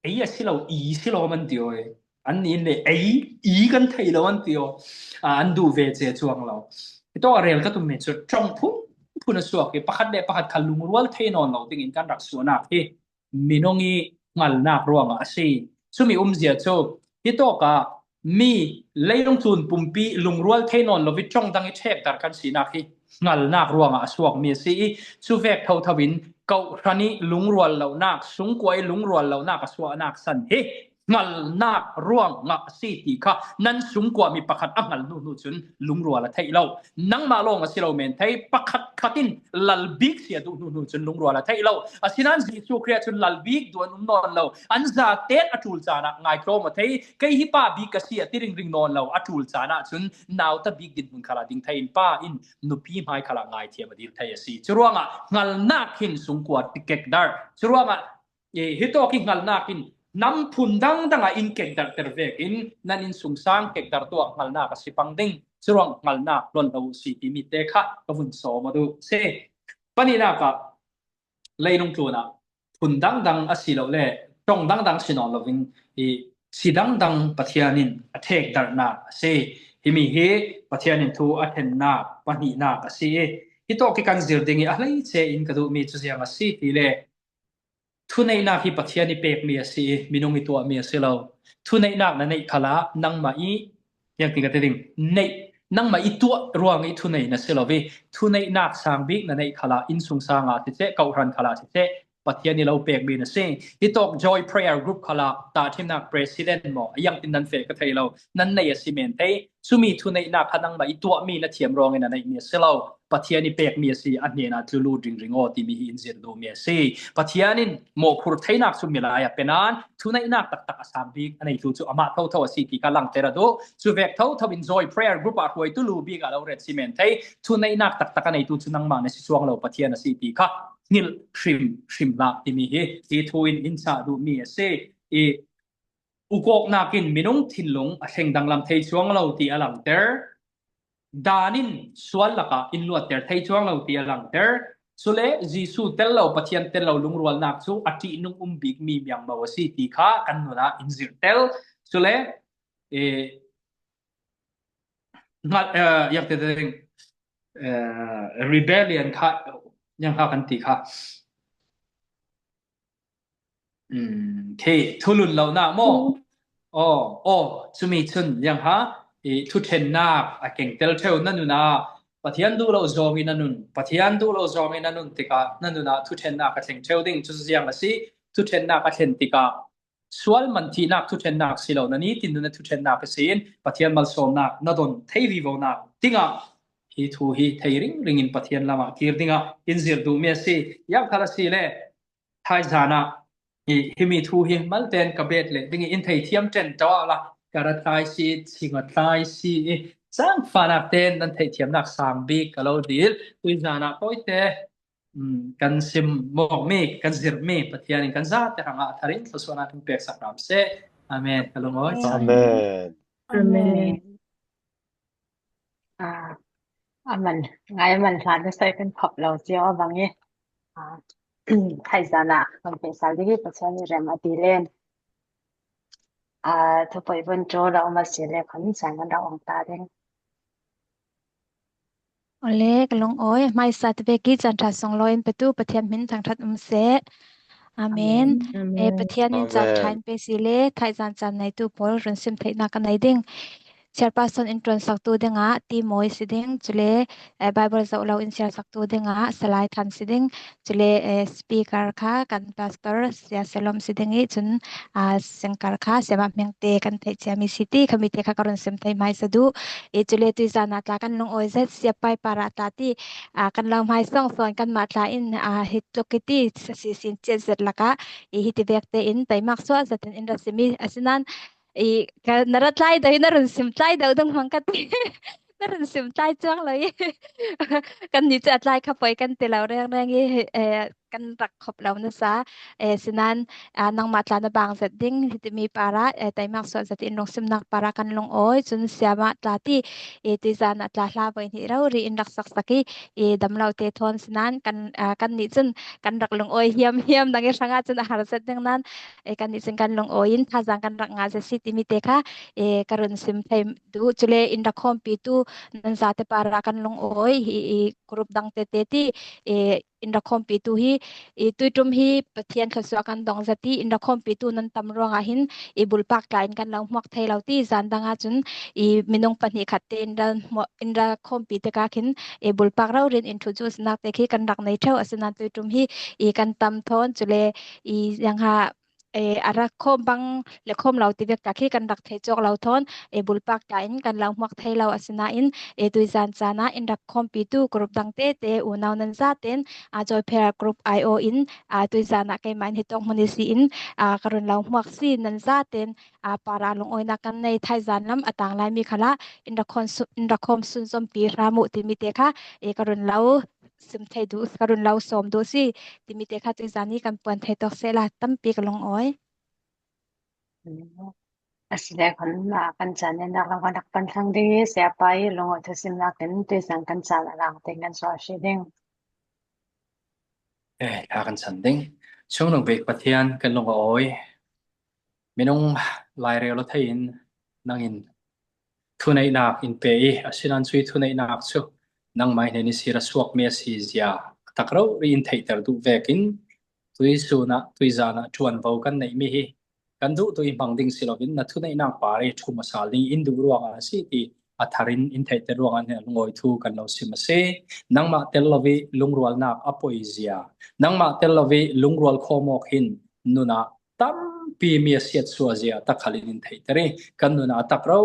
ei a si lo i si lo man ti oi. An ni le ei i kan thei lo an ti o. An duh ve che chuang lo. To rel ka tum me chu ṭong phun phun a suak i pakhat le pakhat kha lungrual thei nawn lo ding in kan rak suanak hi minung i hngalhnak ruangah a si. Cumi umzia cu hi tawk ah mi leilung cun pumpi lungrual thei nawn lovi ṭong dang i ṭhekdar kan sinak hi hngalhnak ruangah a suakmi a si i cu vek thotho in kohhran i lungrual lonak sungkua i lungrual lonak a suahnak san hi hngalhnak ruangah a si ti kha nan sungkua mi pakhat a hngal hnu hnu cun lungrual a theih lo nangmah lawng a si lo men thei pakhat khat in lal bik si a duh hnu hnu cun lungrual a theih lo asinain Jesuh Khrih cun lal bik duan um nawn lo an za ten a ṭul caan ah ngai tlawm a thei kei hi pa bik ka si a ti ring ring nawn lo a ṭul caan ah cun nauta bik din hmun khala ding thei in pa in nupi hmai khala ngai thiam a dil thei a si curuangah hngalnak hin sungkua tikek dar curuangah hi tawk hi hngalhnak in nam phun dangdang ah in kekdarh ter vek in nan in sungsang kekdarh tuah hngalhnak a si pang ding curuang hngalhnak lon lo si timi te kha ka vun sawm a duh si paninak ah leilung tlun ah phun dangdang a si lo le tong dangdang si nawn lovin i si dangdang Pathian in a thek darhnak a si himi hi Pathian in thu a thennak pahnihnak a si i hi tawk hi kan zir ding i a hleice in ka duhmi cu ziang a si ti le Thuneihnak hi Pathian i pekmi a si i minung i tuahmi a si lo. Thuneihnak na neih khal ah nangmah i yang ti ka ti ding neih nangmah i tuah ruang i thunei na si lo i thuneihnak sang bik na neih khal ah innsung sang ah siseh kohhran khal ah siseh Pathian i lo pekmi na si. Hi tawk Joy Prayer Group khal ah tahthimnak president maw yang tin nan fe ka thei lo nan nei a si men thei Cumi thuneihnak kha nangmah i tuahmi na thiam ruangin a neihmi a si lo. Pathian i pekmi a si, a hnenah tlu ringring aw timi hi in zir duhmi a si. Pathian in mawhphur theinak cu milai a penan, thuneihnak taktak a sang bik a neitu cu amah thotho a si ti kha langhter a duh. Cu vek thotho in Joy Prayer Group ah hruaitu lu bik ah lo ret si men thei, thuneihnak taktak a neitu cu nangmah na si chuang lo Pathian a si ti kha hngilh hrim hrim hlah timi hi hi thu in in chah duhmi a si. I Ukawknak in minung thinlung a thleng danglam thei chuang lo ti a langhter. Dan in sual lakah in luatter thei chuang lo ti a langhter. Cule Jesuh tel lo Pathian tel lo lungrualnak cu a ṭihnung um bikmi miangmo a si ti kha kan nun ah in zirh tel. Cule eh, hngalh yak te ding rebellion kha yang kha kan ti kha Khi thulun lo na maw? Aw, aw, cumi chun yang ha i thuthennak a keng tel theu na nun ah Pathian duh lo zawng in na nun Pathian duh lo zawng in na nun tikah na nun ah thuthennak a thleng theu ding cu ziang a si thuthennak a thlen tikah sual man thihnak thuthennak si lo na ni tin nun na thuthennak a si in Pathian malsawmnak na don thei vivo nak dingah hi thu hi thei ring ring in Pathian lamah kir dingah in zir duh mi a si yang khal a si le Thaizan ah hi himi thu hi malten ka bet le ding in thei thiam ṭen ṭo la kara tlai si chinga tlai si i cang fanak ten nan thei thiamnak sang bik ka lo dil tuizan ah toite kan sim mok mi kan zir mi Pathian in kan za te rangah tharin thlusuana kan pek sak ram se amen ka lungoi Amen. Amen. Ah, aman ngai man hlan na sai kan khop lo cio awang i ah thaizan ah kan pe sal ding i Pathian nih rem a ti len. Ah thupoi vun ṭo lo ma si le khon sang kan rak ong ta ding. Ole ka lungawi hmaisa te ki chan tha sunglawi in petu Pathian min thangthat um seh. Amen. Amen. E Pathian in caan Amen. tha in pe si le thaizan caan nei tu pawl run sim theihnak ka nei ding. Chairperson in ṭuan saktu dingah ti mawi si ding, cule Bible zoh lo in share saktu dingah Salai Than si ding, cule speaker kha kan pastor Sia Selom si ding i cun singkar kha Siama Hmingte kan theih ciami si ti khami te kha ka run sim thei hmai sa duh. I cule tuizan ah tla kan lungawi zet siapai para tla ti kan lo hmai song sawn kan mah tla in hi tluk i ti si sin chiat zet lakah i hi ti vek te in teimak suah zatin in ra simi asinan i ka na ra tlai dai na run sim tlai deuh ding hmang ka ti na run sim tlai chuang lo i kan ni chu a tlai kha poi kan ti lo reng reng i. kan rak khop lo nasa. Sinan nangmah tla na bang zet ding timi para teimak suah zet in rung simnak para kan lung oi cun siama tla ti tuizan ah tla hla voi hnih ro ri in rak sak sak i dam lo te thawn sinan kan kan nih cun kan rak lung oi hiam hiam nang i hrangah cun a har zet ding nan kan nih cun kan lung oi in thazang kan rak nga zet si timi te kha ka run sim thei du chule in rak khom pi tu nan za te para kan lung oi hi group dang te te ti in rak khawmpi tu hi i tuitum hi Pathian thluachuah kan dong zati in rak khawmpi tu nan tam ruangah hin i bulpak tla in kan lo hmuak thei lo ti zan dang ahcun i minung pahnih khat te in ral in ral khawmpi te ka khin i bulpak ro rin in thu chu nak te khi kan rak nei theu asinain tuitum hi i kan tam thon chule i yang ha a rak khawm bang le khawm lo ti vek ta khi kan rak thei cawk lo thawn e bulpak ta in kan lo hmuak thei lo asinain e tuizan caan ah in rak khawmpi tu group dang te te unau nan za ten a joy pair group IO in a tuizan ah keimah in hitong hmun si in a karun lo hmuak si nan za ten a para lung oina kan nei thai zan lam atang lai mi khala in rakhon in rakhom sun zom pi ramu ti mi te kha e karun lo sim thei du ka run lo sawm du si timi te kha tuizan i kan puan thei tawk seh la tampi ka lung awi. Asile khon na kan chan ne nak lang rak pan thlang ding i siapa i lungawi thusimnak in tuizan kan caan a lang te kan suah shi ding. Eh, thla kan chan ding. Chungnung bik Pathian kan lung a awi. Minung lairel a thei in nangin Thuneihnak in pe i asinain cui thuneihnak cu nangmah hnen i sir a suakmi a si zia a tak rori in theihter duh vekin tuisun ah tuizan ah ṭuanvo kan neihmi hi kan duh tu i hmang ding si loin na thuneihnak par i ṭhum a sal ding in duh ruangah a si ti a thar in in theihter ruangah hin lungawi thu kan lo sim a si. Nangmah tel lovi lungrualnak a poi zia, nangmah tel lovi lungrual khawm awk hin nun ah tampi mi a siat sua zia takhal in in theihter i kan nun ah tak ro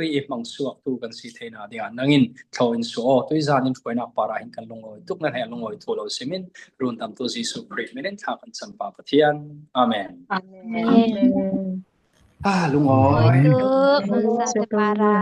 ri i hmang suak tu kan si theina dingah nangin thlo in su aw tuizan in hruainak para hin kan lungawi tuk nan he lungawi thu lo simin run tam tu Jesuh Khrih min in thla kan cam pa Pathian. Amen. Amen. Ah lungawi. Tuk nan sa te para.